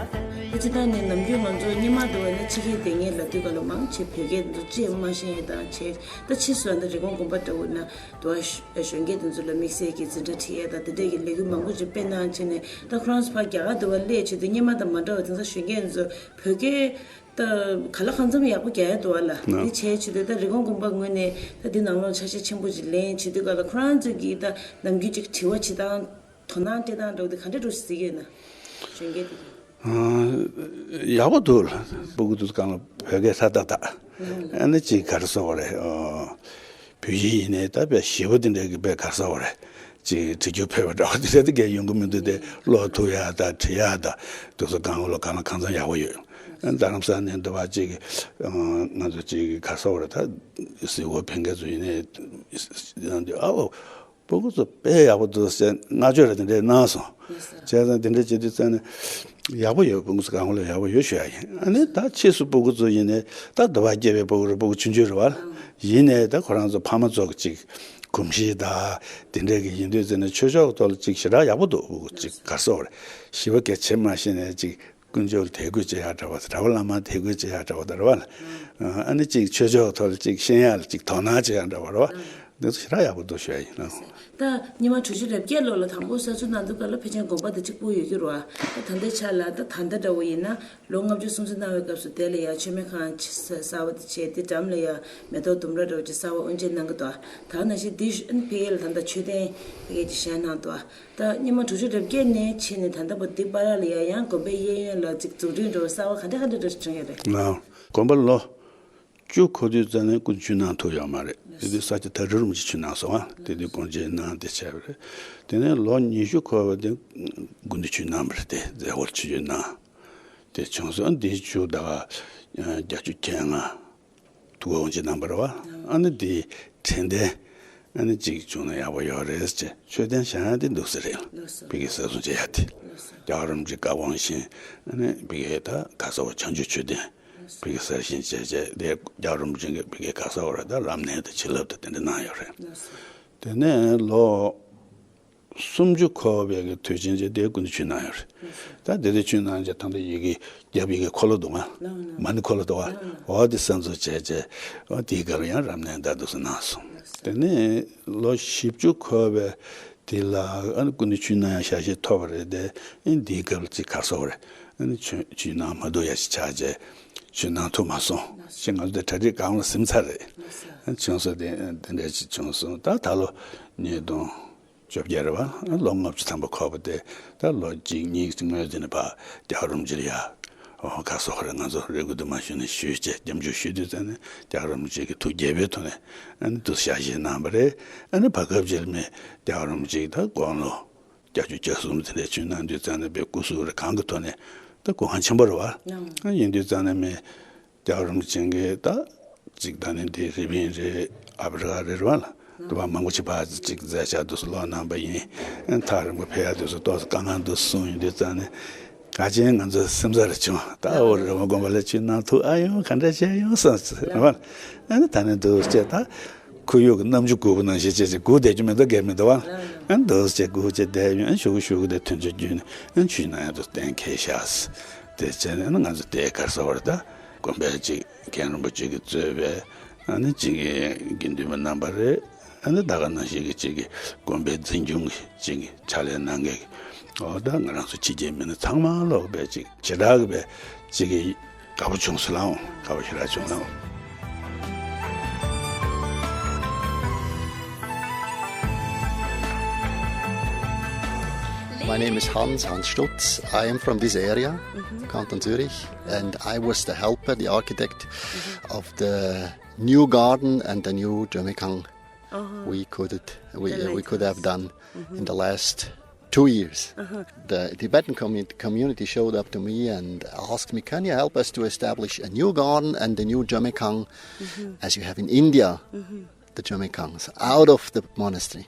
ད་སྤྱིར་བཏང་ནས་ནམ་རྒྱུན་ང་ཚོ་སྔོན་མ་དུ་བ་ན་ཕྱི་རྒྱལ་སྡོད་མཁན་ལབ་དུས་སྐབས་ལ་མང་ཆེ་བོད་སྐད་དེ་ཚོ་ཅིག་མ་ཤེས་ཡས་དང་བྱས། ད་ཕྱིས་སུ་ཨ་ནི་རི་ཀོན་དགོན་པ་འདྲ་བོ་ན་དུ་བ་གཞོན་སྐྱེས་དེ་ཚོ་ལ་དམིགས་བསལ་གྱི་འཛིན་གྲྭ་ཁྲིད་ཡས་དང་དེ་འདྲས་ཀྱི་ལས་འགུལ་མང་པོ་ཅིག་སྤེལ་གནང་བྱས་ནས། ད་ཁོ་རང་ཚོ་ཕར་རྒྱ་གར་དུ་བ་སླེབས་བྱས་དུས་སྔོན་མ་དང་མ་འདྲ་བ་དེང་སང་གཞོན་སྐྱེས་དེ་ཚོ་བོད་སྐད་ད་ག་ལ་གང་འཚམ་ཡག་པོ་རྒྱག་ཡ་འདུག་བ་ལ། ཨ། དེ་བྱས་བྱེད་དུས་ད་རི་ཀོན་དགོན་པ་ངོས་ནས་ད་འདི་ནང་ལོགས་ཆ་ཤས་ཆེན་པོ་ཅིག་ལེན་བྱེད་དུས་ག་ལ་ཁོ་རང་ཚོས་ཀྱིས་ད་ནམ་རྒྱུན་ཅིག་དྲི་བ་བྱེད་སྟངས་དོ་སྣང་སྤྲད་སྟངས་འདྲ་བོ་དེ་ག་འདྲ་འདྲ་ཞིག་གཟིགས་ཡོད་ན། གཞོན་སྐྱེས་དེ་ཚོ། ཨ། ཡག་པོ་འདུག་ལ། སྤུ་གུ་དེ་ཚོ་གང་ལ་བོད་སྐད་ཧྲ་ཏག་ཏག་ཨ་ནི་ཅིག་ག་རེ་ཟེར་དགོས་རེད། ཨ། བོད་ཡིག་ཡིན་ནའི་ད་དཔེ་ཞེ་པོ་དེ་འདྲའི་གི་དཔེ་ག་རེ་ཟེར་དགོས་རེད། ཅིག་བྲིས་རྒྱུ་ཕལ་པ་འདྲ་བ་དེ་འདྲ་དེ་གས་ཡོང་གི་མི་འདུག་སྟེ། ཀློག་ཐུབ་ཡ་དང་བྲིས་ཡ་དང་དེ་ཚོ་གང་ལ་གང་ལ་གང་འཚམ་ཡག་པོ་ཡོད། རྡ་རམ་ས་ནས་འདི་བ་ཅིག་ང་ཚོ་ཅིག་ག་རེ་ཟེར་དགོས་རེད། ད་གཟིགས་སྐོར་ཕེབས་མཁན་ཚོ་ཡིན་ནའི་ཨ་འོ། སྤུ་གུ་ཚོ་དཔེ་ཡག་པོ་འདུག་ཟེར་བསྔགས་བརྗོད་རེ་དེ་འདྲས་གནང་སོང་། བྱས་ཙང་དེ་འདྲས་བྱེད་དུས་ཙང་ནས་ཡག་པོ་ཡོད། སྤུ་གུ་ཚོ་གང་ལ་ཡག་པོ་ཡོད་ཞུ་ཡ་ཡིན། ཨ་ནི་ད་ཕྱིས་སུ་སྤུ་གུ་ཚོ་ཡིན་ནའི་ད་འདི་བ་སྐྱེས་པའི་སྤུ་གུ་རེད། སྤུ་གུ་ཆུང་ཆུང་རེད་བ། ཡིན་ནའི་ད་ཁོ་རང་ཚོ་ཕ་མ་ཚོ་གི་ཅིག་གོམས་གཤིས་ད་དེ་འདྲས་ཀྱི་ཡིན་དུས་ཙང་ནས་ཆོས་ཕྱོགས་ཀྱི་ཐོག་ལ་ཅིག་ཞེ་དྲག་ཡག་པོ་འདུག་སྤུ་གུ་ཅིག་ག་རེ་ཟེར་དགོས་རེད། ཞེ་པོ་གལ་ཆེ་མ་ཤེས་ནས་ཅིག་དཀོན་མཆོག་ལ་དད་གུས་བྱེད་ཡག་འདྲ་བ། གྲྭ་པ་བླ་མ་དད་གུས་བྱེད་ཡག་འདྲ་བ་དང་རེད་བ་ལ། ཨ་ནི་ཅིག་ཆོས་ཕྱོགས་ཐོག་ལ་ཅིག་ཤེས་ཡག་ལ་ཅིག་དོ་སྣང་བྱེད་ཡག་འདྲ་བ་རེད་བ། འདི་ཚོ་ཞེ་དྲག་ཡག་པོ་འདུག་ཞུ་ཡ་ཡིན། ད་སྔོན་མ་དྲུག་ཅུ་རེ་བརྒྱད་ལོ་ལ་དང་པོ་གསར་འཛུགས་གནང་དུས་སྐབས་ལ་ཕལ་ཆེར་དགོན་པ་འདི་གཅིག་པུ་ཡོད་ཀྱི་རེད་བ། ད་ད་ལྟའི་ཆ་ལ་ད་ད་ལྟ་འདྲ་བོ་ཡིན་ན་ལོ་ལྔ་བཅུ་སྲུང་བརྩི་གནང་བའི་སྐབས་སུ་དེ་ལ་ཡ་མཆོད་མེ་ཁང་གསར་པ་དེ་བྱས། དེ་འགྲམ་ལ་ཡ་མེ་ཏོག་ལྡུམ་ར་འདྲ་བོ་ཅིག་གསར་པ་དབུ་འབྱེད་གནང་གི་འདུག་ད་ནང་བཞིན་འདི་ཕ་གི་ལ་ད་ལྟ་མཆོད་རྟེན་ཕ་གི་ཅིག་བཞེངས་གནང་འདུག་ད་སྔོན་མ་དྲུག་ཅུ་རེ་བརྒྱད་ནས་བྱས་ནས་ད་ལྟ་བར་འདི་བར་ལ་ཡ་ཡང་དགོན་པའི་གཡས་གཡོན་ལ་ཅིག་འཛུགས་སྐྲུན་འགྲོ་བ་གསར་པ་ག་འདྲ་ག་འདྲ་འདྲ་བྱུང་ཡོད་རེད། ང་དགོན་པ་ལོ་བཅུ་འཁོར་དུས་ཙམ་ནས་སྐུ་མདུན་ཆོས་གནང་ཐུབ་ཡོད་མ་རེད། དེ་དུས་ས་སྐྱ་དྭ་ཕྲུག་རིན་པོ་ཆེ་ཆོས་གནང་སོང་ང་། དེ་དུས་དགོངས་བཞེས་གནང་དེ་བྱས་པ་རེད། དེ་ནས་ལོ་ཉི་ཤུ་འཁོར་བ་དེ་སྐུ་མདུན་ཆོས་གནང་བ་རེད། དེ་མཛད་སྒོར་ཆིབས་བསྒྱུར་གནང་དེ་བྱུང་སོང་། འདིའི་མཇུག་ཟླ་བ་བརྒྱད་ཅུ་གྱ་ལྔ། ཐུགས་དབང་ཆེན་གནང་བ་རེད་བ། ཨ་ནི་དེའི་དྲན་རྟེན་ཨ་ནི་གཅིག་བྱུང་ན་ཡག་པོ་ཡོད་རེད་ཅེས། མཆོད་རྟེན་བཞེངས་ཡ་དེ་འདུག་སེ་རེད། ལགས་སོ། ཕ་གི་གསར་བཟོ་བྱེད་ཡ་དེ། ལགས་སོ། རྒྱལ་བ་རིན་པོ་ཆེ་བཀའ་དབང་བཞིན་ཨ་ནི་ཕ་གི་ད་ག་ས་བ་བྱང་ཆུབ་མཆོད་རྟེན་ཕ་གི་གསར་བཞེངས་བྱས་བྱས། དེ་རྒྱལ་བ་རིན་པོ་ཆེ་གིས་ཕ་གི་ག་ས་བ་རེད། ད་རབ་གནས་དང་བྱིན་རླབས་དང་དེ་འདྲ་གནང་ཡོད་རེད། ལགས་སོ། དེ་ནས་ལོ་སུམ་ཅུ་འཁོར་བའི་གི་དུས་ཆེན་བྱས། དེ་སྐུ་མདུན་ཆོས་གནང་ཡོད་རེད། ད་དེ་དུས་ཆོས་གནང་བྱས། ད་ལྟ་ཡི་གེ་རྒྱབ་ཡི་གེ་འཁོར་ལོ་འདུག་ག་ལགས་ལགས། མ་ཎི་འཁོར་ལོ་འདུག་ག་ལགས་ལགས། འོ་དེ་གསར་འཛུགས་བྱས་བྱས། འོ་དེའི་སྐབས་ལ་ཡང་རབ་གནས་ད་འདུག་སེ་གནང་སོང་། དེ་ནས་ལོ་བཞི་བཅུ་འཁོར་བའི་དེ་ལ་ཨ་ནི་སྐུ་མདུན་ཆོས་གནང་ཡ་ཞལ་བཞེས་ཐོབ་པ་རེད་དེ། ཨ་ནི་དེའི་སྐབས་ལ་ཅིག་ག་རེ་ཟེར་དགོས་རེད། ཨ་ནི་ཆོས་ཆོས་གནང་མ་ཐུབ་ཡ་ཞིག་ཆགས་བྱས་ཆོས་གནང་ཐུབ་མ་སོང་ཞེས་ང་ཚོ་དེ་གྲ་སྒྲིག་གང་ལ་ཟིན་ཚར་རེད། ཨ་ནི་བྱུང་སོང་། དེ་དེ་འདྲ་ཞིག་བྱུང་སོང་། ད་ད་ལོ་ཉིས་སྟོང་བཅོ་བརྒྱད་རེད་བ། ལོ་ལྔ་བཅུ་ཐམ་པ་འཁོར་བ་དེ་ད་ལོ་གཅིག་གཉིས་སྔོན་དེ་ནས་ཕར་རྒྱལ་བ་རིན་པོ་ཆེ་ལ་ཡ་ཨོ་ག་རེ་ཟེར་དགོས་རེད། ང་ཚོ་རེ་སྐུལ་དུ་མ་ཞུས་ནས་ཞུས་བྱས་སྐྱབས་འཇུག་ཞུས་དུས་ཙམ་ནས་རྒྱལ་བ་རིན་པོ་ཆེ་གིས་ཐུགས་དགྱེས་པའི་ཐོག་ནས་ཨ་ནི་དུ་ཞལ་བཞེས་གནང་བ་རེད། ཨ་ནི་བར་སྐབས་ཅིག་ལ་མི་རྒྱལ་བ་རིན་པོ་ཆེ་གིས་ད་དགུང་ལོ་བརྒྱད་ཅུ་གྱ་གསུམ་དེ་འདྲ་ཆོས་གནང་དུས་ཙམ་ནས་དཔེ་སྐུ་གཟུགས་རེ་གང་གི་ཐོག་ནས་ད་གོ་འཕང་ཆེན་པོ་རེད་བ། ཨ་ཡིན་དུས་ཙམ་ནས་མི་རྒྱལ་བ་རིན་པོ་ཆེ་གིས་ད་ཅིག་ད་ནི་འདི་ཧྥི་ལི་པིན་རེད། ཨ་ཧྥི་རི་ཀ་རེད་བ་ལ། དུ་བ་མང་པོ་ཅིག་ཕར་ཅིག་མཛད་བྱ་དུ་སུ་ལོག་གནང་པ་ཡིན། ཐག་རིང་པོ་ཕེབས་ཡ་དུ་སུ་ཏོག་ཙམ་དཀའ་ངལ་འདུག་གསུངས་ཡོང་དུས་ཙམ་ནས་ག་ཅན་ང་ཚོ་སེམས་ཚ་རུ་བྱུང་། ད་འོ་རི་མོ་དགོན་པ་ལ་ཆོས་གནང་ཐུབ་ཨ་ཡོང་ག་འདྲ་བྱས་ཡོང་བསམ་ཟེར་བ། ཨ་ནི་ད་ནི་འདུག་ཅེས་ད་ཁོར་ཡུག་གི་རྣམ་འགྱུར་སྒུག་པ་ནང་བཞིན་བྱས་ཅིག་སྒུག་བསྡད་རྒྱུ་མི་འདུག་གས་མི་འདུག་བ། ཨ་ནི་འདུག་ཅེས་སྒུག་ཅེས་བསྡད་ཡོང་། ཨ་ནི་ཞུ་གི་ཞུ་གི་དེ་དོན་ཆེན་བརྒྱུད་ནས་ཨ་ནི་ཆོས་གནང་ཡ་དུ་གཏན་འཁེལ་བཞག་ཟེར། དེ་བྱས་ནས་ཨ་ནི་ང་ཚོ་དེ་ག་རེ་ཟེར་དགོས་རེད། ད་དགོན་པའི་ཅིག་མཁན་རིན་པོ་ཆེ་གིས་གཙོས་པའི་ཨ་ནི་ཅིག་གི་དགེ་འདུན་པ་རྣམ་པ་རེད། ཨ་ནི་ད་ག་ནང་བཞིན་གྱི་ཅིག་གི་དགོན་པའི་འཛིན་སྐྱོང་གི་ཅིག་གི་ཕྱག་ལས་གནང་མཁན་གྱི་འོ་ད་ང་རང་ཚོ་ཕྱི་རྒྱལ་མི་སྣ་ཚང་མ་ལོག་པའི་ཅིག་ཞེ་དྲག་གི་པའི་ཅིག་གི་དགའ་པོ་བྱུང་སོང་ལགས། དགའ་པོ་ཞེ་དྲག་བྱུང་ལགས། My name is Hans, Hans Stutz. I am from this area, Kanton Zürich, and I was the helper, the architect of the new garden and the new Jomekang we could, we, we could have done in the last two years. The Tibetan commu- community showed up to me and asked me, "Can you help us to establish a new garden and the new Jomekang as you have in India?" The Jomekangs out of the monastery.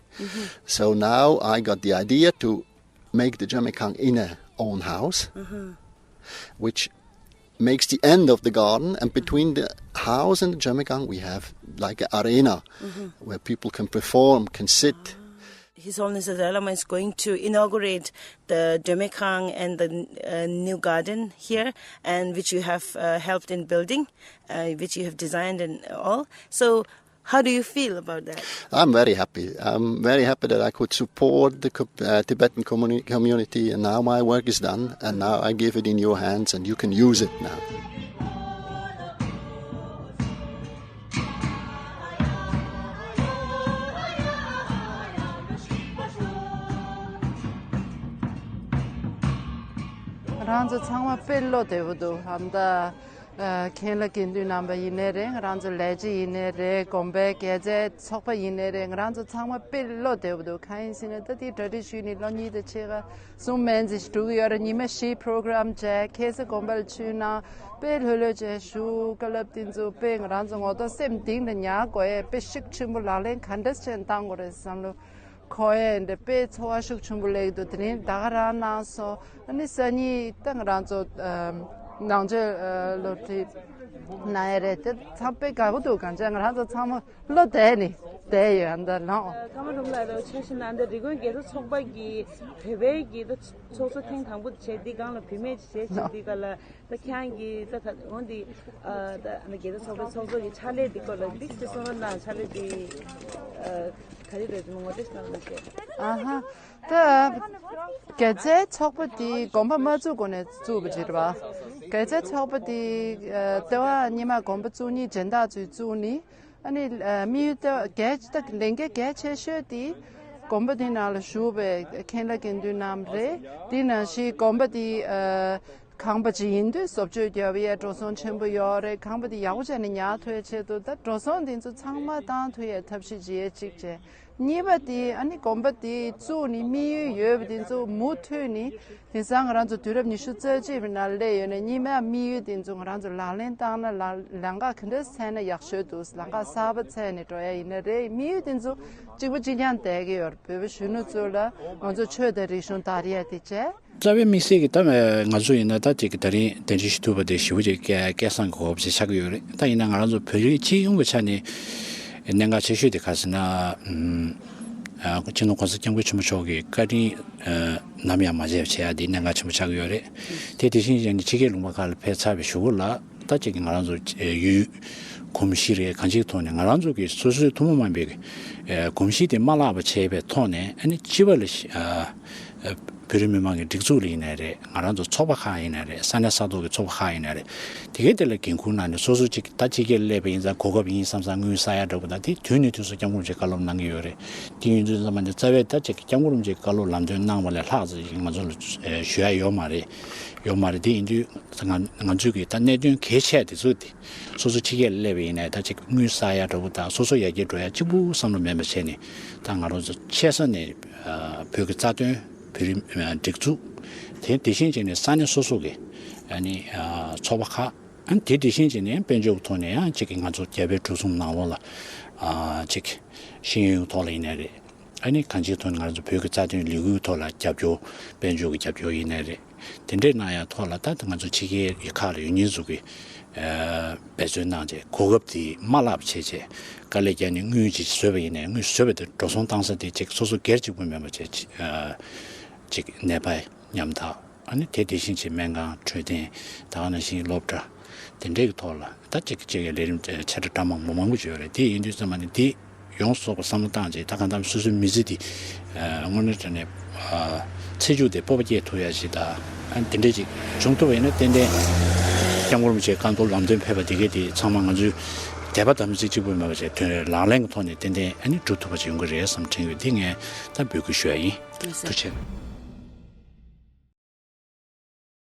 So now I got the idea to make the Jomekang in a own house, which makes the end of the garden, and between the house and the Jomekang we have like an arena where people can perform, can sit. His Holiness the Dalai Lama is going to inaugurate the Dömekhang and the uh, new garden here, and which you have uh, helped in building, uh, which you have designed and all. So, how do you feel about that? I'm very happy. I'm very happy that I could support the co- uh, Tibetan communi- community, and now my work is done, and now I give it in your hands, and you can use it now. རང་ཚོ་ཚང་མ་དཔེ་བློ་བདེ་པོ་འདུག་ཧམ་ད། མཁན་བླ་དགེ་འདུན་རྣམ་པ་ཡིན་ནའི་རེད། ང་རང་ཚོ་ལས་བྱེད་ཡིན་ནའི་རེད། དགོན་པའི་དགེ་རྩའི་ཚོགས་པ་ཡིན་ནའི་རེད། ང་རང་ཚོ་ཚང་མ་དཔེ་བློ་བདེ་པོ་འདུག་གང་ཡིན་ཟེར་ན་ད་དེ་གྲ་སྒྲིག་ཞུས་ནས་ལོ་གཉིས་དང་ཕྱེད་ཀ་གསུམ་མན་ཙམ་ཞིག་འགྲོ་གི་ཡོད་རེད། ཉི་མ་བཞི་པོ་རོ་གྷ་རམ་བྱས། ཁ་སང་དགོན་པ་ལ་ཆུ་ནང་དཔེ་ལྷོད་ལྷོད་བྱས་བཞུགས། བཀའ་སློབ་དེ་ཚོ་དཔེ་ང་རང་ཚོ་ངོ་ཐོག་སེམས་གཏིང་ནས་ཉར་དགོས་ཡས་དཔེ་ཤུགས་ཆེན་པོ་ལག་ལེན་ག་འདྲ་བྱས་ནས་བཏང་དགོས་རེད་བསམ་བློ་འཁོར་ཡས་འདྲ་དཔེ་ཚོར་བ་ཤུགས་ཆེན་པོ་སླེབས་འདུག་དེ་རིང་ད་ག་རང་གནང་སོང་། ཨ་ནི་སང་ཉིན་ད་ང་རང་ཚོ་ནང་ཆོས་སློབ་ཁྲིད་གནང་ཡས་རེད། དེ་ཚང་དཔེ་དགའ་པོ་འདུག་གང་ཅི་ང་རང་ཚོ་ཚང་མ་བློ་བདེ་ནས་བསྡད་ཡོད་ཨ་ད་ལོ། ཀརྨ་སྒྲོལ་མ་ལགས་ཆ་བཞག་ན་འདི་རི་ཀོན་དགེ་རྩ་ཚོགས་པ་གི་བོད་པའི་གི་ད་ཚོགས་གཙོ་ཐེངས་དང་པོ་དེ་བྱས། འདི་སྒང་ལ་བུད་མེད་ཅིག་བྱས་བྱས། འདི་ག་ལ་ད་ཁྱེད་རང་གི་ད་ད་འོང་འདི་ད་ཨ་ནི་དགེ་རྩ་ཚོགས་པའི་ཚོགས་གཙོ་གི་ཕྱག་ལས་འདི་སྐོར་ལ་ཏིག་ཙི་གསུང་རོགས་གནང་། ཕྱག་ལས་འདི་ག་རེ་རེད་ངོ་སྤྲོད་གནང་རོགས་བྱས། ཨ་ཧ། ད་དགེ་རྩའི་ཚོགས་པ་འདི་དགོན་པ་མ་བཙུགས་གོང་ནས་བཙུགས་པ་ཅིག་རེད་པ། དགེ་རྩའི་ཚོགས་པ་འདི་ལྟེ་བ་རྙིང་མ་དགོན་པ་བཙུགས་ཉིན་སྦྱིན་བདག་ཚོས་བཙུགས་ནི། ཨ་ནི་དམིགས་ཡུལ་ལྟེ་བ་གལ་ཆེ་ད་ལས་འགན་གལ་ཆེ་ཤོས་དེ་དགོན་པ་འདི་ནང་ལ་བཞུགས་པའི་མཁན་བླ་དགེ་འདུན་རྣམས་རེད། དེ་ནང་བཞིན་དགོན་པ་འདི་ཁང་པ་ཅིག་ཡིན་དུས་བཟོ་བཅོས་རྒྱབ་ཡས་འགྲོ་སོང་ཆེན་པོ་ཡོད་རེད། ཁང་པ་འདི་ཡག་པོ་བྱས་ནས་ཉར་ཐུབ་ཡས་ཆེད་དུ་ད་འགྲོ་སོང་འདི་ཚོ་ཚང་མ་བཏང་ཐུབ་ཡས་ཐབས་ཤེས་བྱེད་ཡས་གཅིག་བྱས། གཉིས་པ་དེ་ཨ་ནི་དགོན་པ་དེ་བཙུགས་ནས་དམིགས་ཡུལ་ཡོད་པ་དེ་ཚོ་མུ་མཐུད་ནས་དེང་སང་ང་རང་ཚོ་དུས་རབས་ཉི་ཤུ་རྩ་གཅིག་པའི་ནང་སླེབས་ཡོད་ནས་གཉིས་པ་དམིགས་ཡུལ་དེ་ཚོ་ང་རང་ཚོ་ལག་ལེན་བསྟར་ན་ལ་ལམ་ཁ་ག་འདྲ་འཚལ་ན་ཡག་ཤོས་འདུག་ལམ་ཁ་གསར་པ་འཚལ་ནས་འགྲོ་ཡ་ཡིན་ན་རེད། དམིགས་ཡུལ་དེ་ཚོ་གཅིག་པ་གཅིག་རྐྱང་བསྡད་ཀྱི་ཡོད་རེད། བོད་པ་གཞོན་ནུ་ཚོ་ལ་ང་ཚོ་ཆོས་དང་རིག་གཞུང་དར་ཡ་དེ་བྱས། རྩ་བའི་དམིགས་བསལ་གྱི་ད་ང་ཚོ་ཡིན་ན་ད་ཅིག་ད་རིང་གདན་འདྲེན་ཞུ་ཐུབ་པ་དེ་ཞེ་པོ་ཅིག་སྐལ་སྐལ་བཟང་གི་གོ་སྐབས་ཅིག་ཆགས་ཀྱི་ཡོད་རེད། ད་ཡིན་ན་ང་རང་ཚོ་བོད་རིགས་སྤྱི་ཡོངས་ཀྱི་ཆ་ནས་གནད་འགག་ཆེ་ཤོས་དེ་ག་རེ་ཟེར་ན། ཨ་སྤྱི་ནོར་༸གོང་ས་༸སྐྱབས་མགོན་ཆེན་པོ་མཆོག་གི་བཀའ་དྲིན་ཨ་ནམ་ཡང་མ་བརྗེད་པ་བྱེད་ཡ་དེ་གནད་འགག་ཆེན་པོ་ཆགས་ཀྱི་ཡོད་རེད། དེ་དེ་བཞིན་ཡང་ཕྱི་རྒྱལ་ལུང་པ་ཁག་ལ་ཕེབས་ཚར་བའི་གཞུག་གུ་ལ་ད་ཅིག་ང་རང་ཚོ་ཡུལ་གོམས་གཤིས་རེད། གང་ཅིའི་ཐོག་ནས་ང་རང་ཚོ་གི་སོ་སོའི་ཐུན་མོང་མ་ཡིན་པའི་ཨ་གོམས་གཤིས་དེ་མ་བརླག་པ་བྱས་པའི་ཐོག་ནས། ཨ་ནི་སྤྱི་པ་ལ་ཨ་བོད་རིགས་མི་མང་གི་སྒྲིག་འཛུགས་ལ་ཡིན་ནའི་རེད། ང་རང་ཚོ་ཚོགས་པ་ཁག་ཡིན་ནའི་རེད། ས་གནས་ས་ཐོག་གི་ཚོགས་པ་ཁག་ཡིན་ནའི་རེད། དེ་གའི་དེ་ལ་འགན་འཁུར་གནང་ནས་སོ་སོ་གཅིག་ད་ཕྱི་རྒྱལ་སླེབས་པ་ཡིན་ཙང་གོ་སྐབས་ཡིན་བསམ་བསམ་དངུལ་བསགས་ཡ་འདྲ་པོ་དང་དེ་དུས་ནས་དུས་སུ་སྐྱབས་མགོན་རིན་པོ་ཆེས་བཀའ་སློབ་གནང་གི་ཡོད་རེད། དེ་ཡིན་དུས་ཙམ་པ་ནས་རྩ་བའི་ད་ཅིག་སྐྱབས་མགོན་རིན་པོ་ཆེས་བཀའ་སློབ་ལམ་སྟོན་གནང་བ་ལས་ལྷག་ཙམ་ཞིག་ང་ཚོ་ལ་ཞུ་ཡ་ཡོད་མ་རེད། ཡོད་མ་རེད། དེ་ཡིན་དུས་ང་ང་ཚོས་ཀྱི་ད་གནད་དོན་གལ་ཆེ་དེ་ཚོ་དེ་སོ་སོ་ཕྱི་རྒྱལ་སླེབས་པ་ཡིན་ནའི་ད་ཅིག་དངུལ་བསགས་ཡ་འདྲ་པོ་དང་སོ་སོ་ཡར་རྒྱས་འགྲོ་ཡ་གཅིག་པུ་བསམ་བློ་མེད་པ་བྱས་ནས། ད་ང་རང་ཚོ་ཆེ་ས་ནས་ཨ་བོད་ཀྱི་རྩ་དོན། བོད་རིགས་སྒྲིག་འཛུགས། དེ་དེ་བཞིན་བྱས་ནས་ས་གནས་སོ་སོ་གི་ཨ་ནི་ཚོགས་པ་ཁག་ཨ་ནི་དེ་དེ་བཞིན་བྱས་ནས་དཔལ་འབྱོར་གྱི་ཐོག་ནས་ཡང་གཅིག་གི་ང་ཚོ་རྒྱ་བལ་འབྲུག་གསུམ་ནང་ལོགས་ལ་ཨ་གཅིག་ཤེས་ཡོན་གྱི་ཐོག་ལ་ཡིན་ནའི་རེད། ཨ་ནི་གང་ཅིའི་ཐོག་ནས་ང་ཚོ་བོད་ཀྱི་རྩ་དོན་ལས་འགུལ་ཐོག་ལ་རྒྱབ་སྐྱོར། དཔལ་འབྱོར་གྱི་རྒྱབ་སྐྱོར་ཡིན་ནའི་རེད། དེ་འདྲས་གནང་ཡ་ཐོག་ལ་ད་ང་ཚོ་ཕྱི་རྒྱལ་ཁག་ལ་ཡུལ་ཉེས་འཛུགས་ཀྱི་འབད་བརྩོན་གནང་བྱས་གོ་སྐབས་དེ་མ་བརླག་པ་བྱས་བྱས་དཀའ་ལས་བརྒྱབ་ནས་དངུལ་ཅིག་བཟོས་པ་ཡིན་ནའི་དངུལ་བཟོས་པ་དེ་འགྲོ་སོང་བཏང་ས་དེ་ཅིག་སོ་སོ་སྒེར་གཅིག་པུ་མིན་པ་བྱས་ཅིག་ནད་པ་ཉམ་ཐག་ཨ་ནི་དེ་དེ་བཞིན་གྱི་སྨན་ཁང་འཕྲོད་བསྟེན་ད་ག་ནང་བཞིན་སློབ་གྲྭ་དེ་འདྲས་ཀྱི་ཐོག་ལ་ད་ཅིག་ཅིག་ལས་རིམ་ཆེ་ཕྲ་འདྲ་མང་པོ་མང་པོ་ཅིག་ཡོད་རེད། དེ་ཡིན་དུས་ཙམ་པ་ནི་དེ། ཡོངས་སུ་རྫོགས་པ་བསམ་བློ་བཏང་རྗེས་ད་གང་ལྟར་སོ་སོའི་མི་ཚེ་འདི་དངོས་གནས་དྲང་གནས་ཚེ་མཇུག་དེ་སྤོབས་པ་སྐྱེ་ཐུབ་ཡ་ཞིག་དང་དེ་འདྲས་ཅིག་བྱུང་ཐུབ་པ་ཡིན་ན་ཏན་ཏན་སྐྱབས་མགོན་རིན་པོ་ཆེའི་བཀའ་སློབ་ལམ་སྟོན་ཕེབས་པ་དེ་གས་དེ་ཚང་མ་ང་ཚོའི་དད་པ་དམ་ཚིག་གཅིག་པུ་མེད་པ་བྱས་དོན་ལག་ལེན་གྱི་ཐོག་ནས་ཏན་ཏན་ཨ་ནི་སྒྲུབ་ཐུབ་པ་ཅིག་ཡོང་གི་རེད་བསམ་དྲན་ཡོད། འདི་ངས་ད་འབོད་སྐུལ་ཞུ་ཡ་ཡིན། ཐུགས་རྗེ་ཆེ།